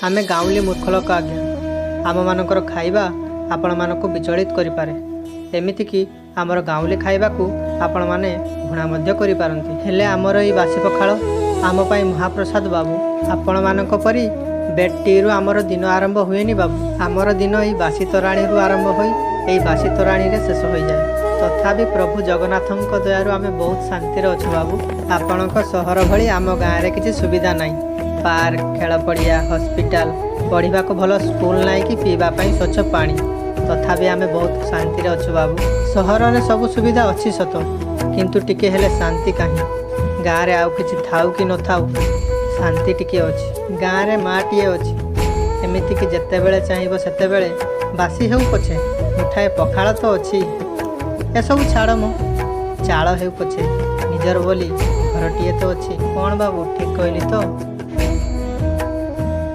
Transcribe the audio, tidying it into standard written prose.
ଆମେ ଗାଉଁଲି ମୂର୍ଖ ଲୋକ ଆଜ୍ଞା। ଆମମାନଙ୍କର ଖାଇବା ଆପଣମାନଙ୍କୁ ବିଚଳିତ କରିପାରେ। ଏମିତିକି ଆମର ଗାଉଁଲି ଖାଇବାକୁ ଆପଣମାନେ ଘୃଣା ମଧ୍ୟ କରିପାରନ୍ତି। ହେଲେ ଆମର ଏଇ ବାସି ପଖାଳ ଆମ ପାଇଁ ମହାପ୍ରସାଦ ବାବୁ। ଆପଣମାନଙ୍କ ପରି ବେଡ୍ ଟିରୁ ଆମର ଦିନ ଆରମ୍ଭ ହୁଏନି ବାବୁ। ଆମର ଦିନ ଏଇ ବାସି ତୋରାଣିରୁ ଆରମ୍ଭ ହୋଇ ଏଇ ବାସି ତୋରାଣିରେ ଶେଷ ହୋଇଯାଏ। ତଥାପି ପ୍ରଭୁ ଜଗନ୍ନାଥଙ୍କ ଦୟାରୁ ଆମେ ବହୁତ ଶାନ୍ତିରେ ଅଛୁ ବାବୁ। ଆପଣଙ୍କ ସହର ଭଳି ଆମ ଗାଁରେ କିଛି ସୁବିଧା ନାହିଁ। ପାର୍କ, ଖେଳ ପଡ଼ିଆ, ହସ୍ପିଟାଲ, ପଢ଼ିବାକୁ ଭଲ ସ୍କୁଲ ନାହିଁ କି ପିଇବା ପାଇଁ ସ୍ୱଚ୍ଛ ପାଣି। ତଥାପି ଆମେ ବହୁତ ଶାନ୍ତିରେ ଅଛୁ ବାବୁ। ସହରରେ ସବୁ ସୁବିଧା ଅଛି ସତ, କିନ୍ତୁ ଟିକେ ହେଲେ ଶାନ୍ତି କାହିଁ? ଗାଁରେ ଆଉ କିଛି ଥାଉ କି ନଥାଉ, ଶାନ୍ତି ଟିକେ ଅଛି। ଗାଁରେ ମାଟିଏ ଅଛି। ଏମିତିକି ଯେତେବେଳେ ଚାହିଁବ ସେତେବେଳେ ବାସି ହେଉ ପଛେ ମୁଠାଏ ପଖାଳ ତ ଅଛି। ଏସବୁ ଛାଡ଼ ମ, ଚାଳ ହେଉ ପଛେ ନିଜର ବୋଲି ଘରଟିଏ ତ ଅଛି। କ'ଣ ବାବୁ, ଠିକ୍ କହିଲି ତ?